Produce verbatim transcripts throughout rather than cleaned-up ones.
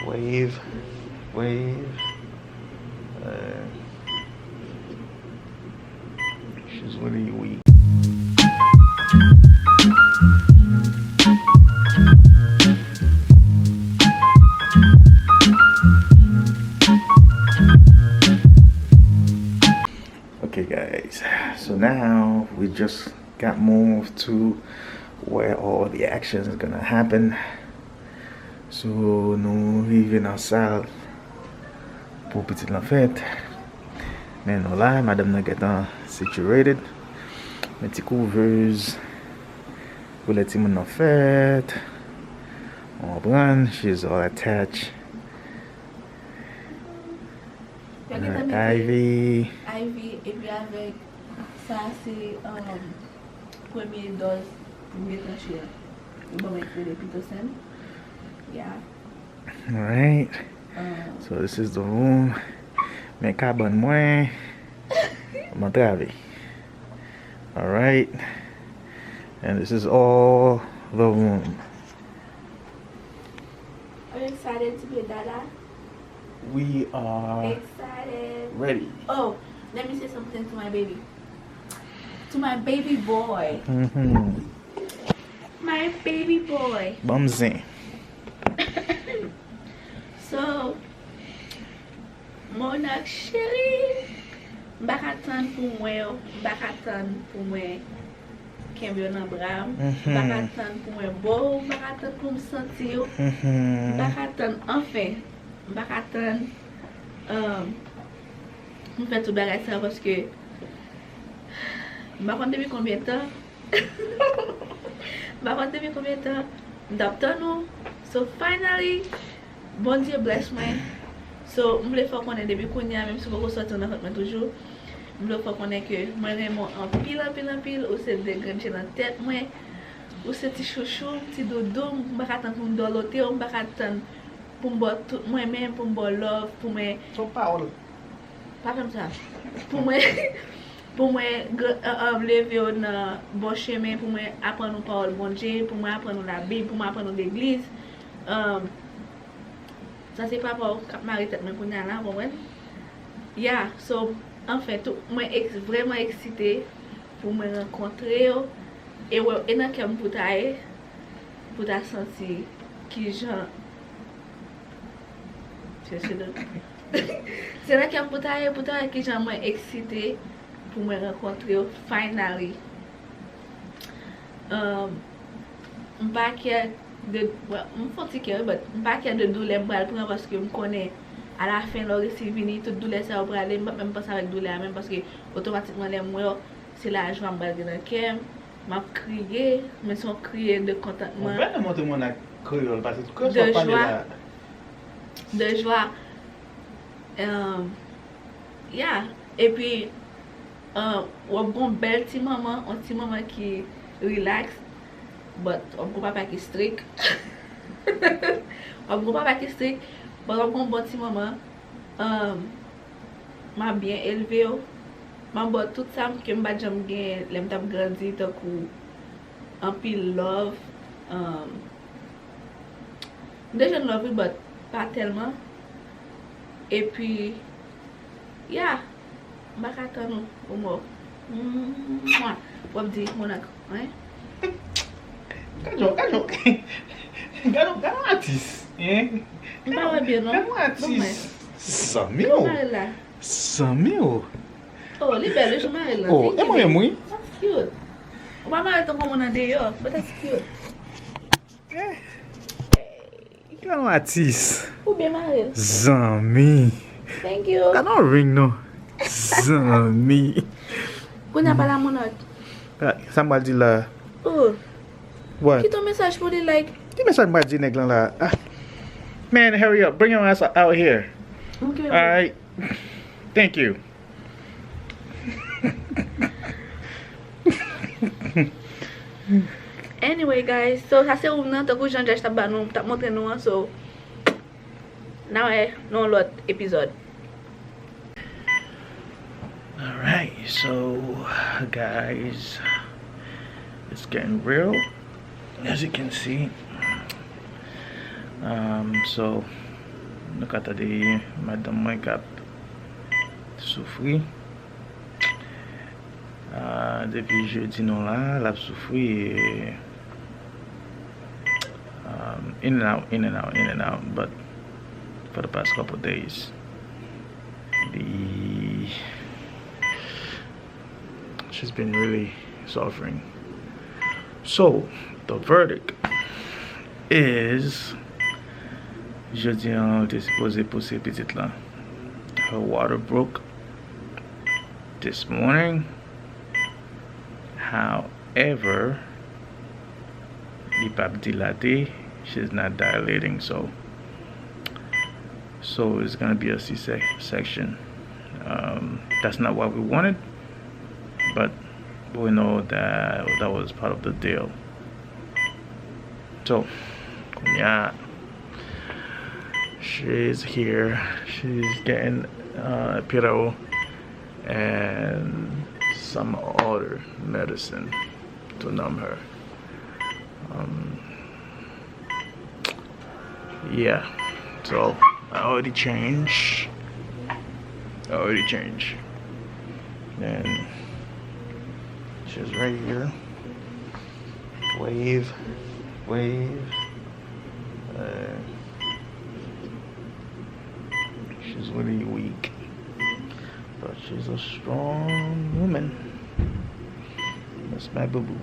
Wave, wave. Uh, she's really weak. Okay, guys, so now we just got moved to where all the action is gonna happen. So, nou rive nan sal pou pitit lan fèt. Men nou la, madanm nan gentan situated. Men ti kouvèz pou lè timoun nan fèt. Ou konprann? She's all attached. Yo gentan mete Ivy. Ivy, epi avèk sa, se, um, premye dòz pou m gen tranche a. Yo ban mwen ki rele Pitocin. Yeah. Alright. Um, So this is the room. Men kabann mwen. M antrave. Alright. And this is all the room. I'm excited to be a dada. We are Excited. Ready. Oh, let me say something to my baby. To my baby boy. Mm-hmm. My baby boy. Ban m zen. So, Monarch cheri, m pa ka tann pou m wè w, m pa ka tann pou mwen kenbe w nan bra m, m pa ka Mhm. tann pou mwen bo w, m pa ka tann pou m santi w, Mhm. m pa ka tann, anfen, m pa ka tann, um, pou m fè tout bagay sa yo, paske m pa konn depi konbyen tan, m pa konn depi konbyen tan m t ap tann ou. So, finally, Bondye bless mwen. So, m vle fè w konnen depi kounye a, menm si w poko sòti nan vant mwen toujou, m vle fè w konnen ke mwen renmen w anpil, anpil, anpil. Ou se de grenn je nan tèt mwen. Ou se ti chouchou m, ti doudou m. M pa ka tann pou m dòlote w, m pa ka tann pou m ba w tout mwen menm, pou m ba w love, pou mwen Son pawòl. Pa fè m sa. Pou mwen, pou mwen gr- uh, uh, leve w nan bon chemen, pou mwen aprann ou pawòl Bondye, pou mwen aprann ou Labib, pou mwen aprann ou legliz. Um, sa se papa w k ap mare tèt mwen kounye a la, w konprann? Yeah, so, anfen, tou, mwen ex, vrèman eksite pou mwen rankontre w. E, wè, e nan kè m pou ta ye, pou ta santi kijan. Se, se de- Se nan kè m pou ta ye, pou ta wè kijan mwen eksite pou mwen rankontre w, finally. Um, m pa kè de, well, m fè yon ti kè, wi, but m pa kè de doulè m pral pran, paske m konnen alafen lè w resi vini, tout doulè sa yo prale, m p ap menm panse avèk doulè a menm, paske otomatikman lè m wè w, se lajwa m pral gen nan kè m, m ap kriye, men se yon kriye de kontantman. Ou bèl montre mwen ak kreyòl, paske kreyòl sa w pale la. De jwa. Um, yeah. Epi, um, w ap gon bèl ti manman, yon ti manman ki relax, but w ap gon papa ki strik. W ap gon papa ki strik, but w ap gon bon ti manman. Um, m ap byen elve w. M ap ba w tout sa m, ke m pa t janm genyen lè m t ap grandi, tankou anpil love. Um, m te jwenn love, wi, but pa tèlman. Epi, yeah, m pa ka tann ou, ou mò. Mwa. W ap di, Monarch, hein? Gade yon, gade yon, gade yon, gade yon atis, hein? M pa wè byen, non. Gade yon atis. Zanmi w. Zanmi w. Oh, li bèl, wi, jan mare l lan. Oh, e mwen menm, wi. That's cute. Ou pa mare tankou moun andeyò, but that's cute. Eh. Gade yon atis. Ou byen mare l. Zanmi. Thank you. Gade yon ring, non. Zanmi. Kounye a pale a Monarch. Ah, sa m pral di la. Oh. What? Kite yon mesaj pou li, like. Ki mesaj m pral di nèg lan la? Ah. Man, hurry up. Bring your ass out here. Ok, ok. All right. Thank you. Anyway, guys, so sa se room nan, tankou jan Josh t ap ba nou, t ap montre nou an, so, n a wè nan yon lòt epizòd. Alright, so, guys, it's getting real, as you can see. Um, so, Nou ka tande madanm mwen k ap soufri. Ah, depi jedi nou la, l ap soufri. E, um, in and out, in and out, in and out. But for the past couple days, the she's been really suffering. So, the verdict is, jodi an, li te sipoze pouse pitit lan. Her water broke this morning. However, li p ap dilate. She's not dilating, so so it's gonna be a C-section. Um, that's not what we wanted, but we know that that was part of the deal. So, yeah, she's here. She's getting uh, epidural and some other medicine to numb her. Um, yeah, so I already changed. I already changed. And she's right here. Wave, wave. Uh, she's really weak, but she's a strong woman. That's my boo boo.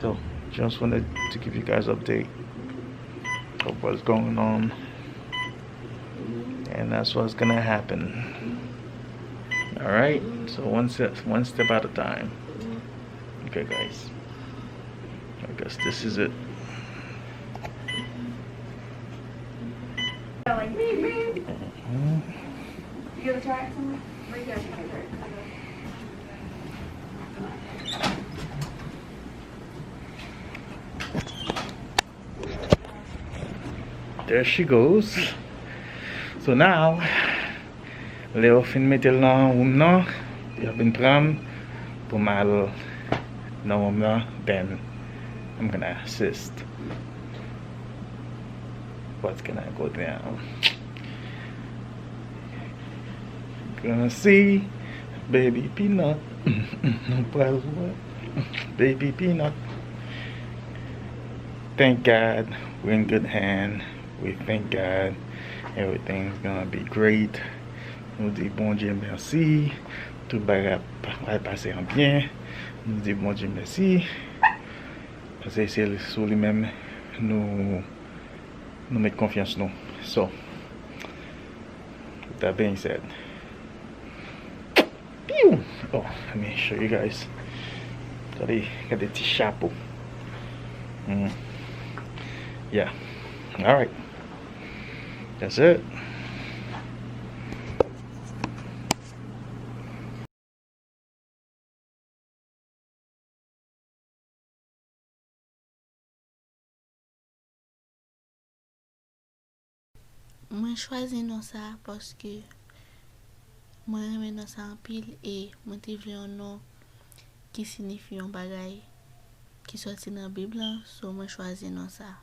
So, just wanted to give you guys update of what's going on, and that's what's gonna happen. All right. So one step, one step at a time. Okay, guys. I guess this is it. Like, "Meep, meep." Mhm. You gonna try it somewhere? Right here, try it. There she goes. So now, lè yo fin mete l nan woum nan, yo vin pran m pou m al nan woum nan, then I'm gonna assist. What's gonna go down? Gonna see baby peanut. Nou pral wè baby peanut. Thank God we're in good hand. We thank God everything's gonna be great. Nou di Bondye mèsi. Tout bagay ap pral pase an byen. Nou di Bondye mèsi. Paske se sou li menm nou nou met konfyans nou. So, with that being said, piu! Oh, let me show you guys. Gade, gade ti chapo. Mm. Yeah. All right. That's it. Mwen chwazi non sa a paske mwen renmen non sa a anpil e mwen te vle yon non ki siyifi yon bagay ki sòti nan Bib lan, so mwen chwazi non sa a.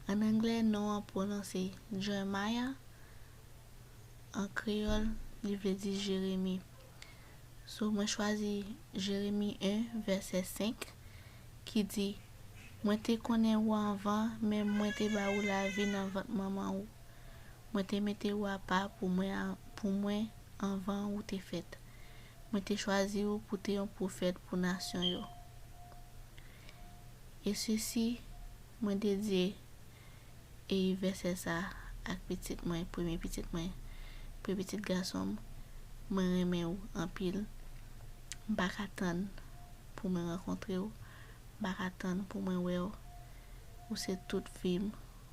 An anglè, non an pwononse Jeremiah, an kreyòl, li vle di Jeremi. So, mwen chwazi Jeremi en, vèsè senk, ki di, "Mwen te konnen ou anvan, menm mwen te ba ou lavi nan vant manman ou. Mwen te mete ou apa pou mwen, a- pou mwen anvan ou te fèt. Mwen te chwazi ou pou te yon pwofèt pou nasyon yo." E sesi, mwen dedye e vèsè sa a ak pitit mwen, premye pitit mwen, premye pitit gason m. Mwen renmen w anpil. M pa ka tann pou mwen rankontre w. M pa ka tann pou mwen wè w. Ou se tout vi m.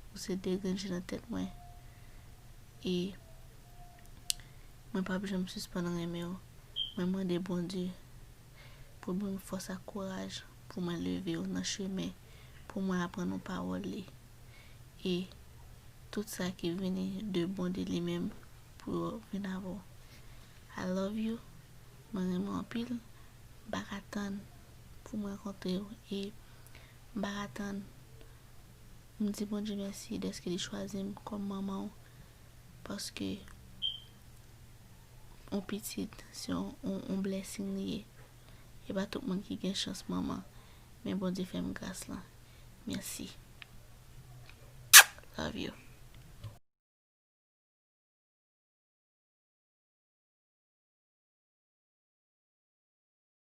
Ou se de grenn je nan tèt mwen. E mwen p ap janm sispann renmen w. Mwen mande Bondye pou l ban m fòs ak kouraj pou mwen leve w nan chemen, pou mwen aprann ou pawòl li. E tout sa ki vini de bon de li menm pou yo vin avè w. I love you. Mwen renmen w anpil. M pa ka tann pou mwen rankontre w. E m pa ka tann. M di Bondye mèsi dèske li chwazi m kòm manman w. Paske yon pitit se yon, yon, yon blessing li ye. E pa tout moun ki gen chans manman. Men Bondye fè m gras lan. Mèsi. Love you.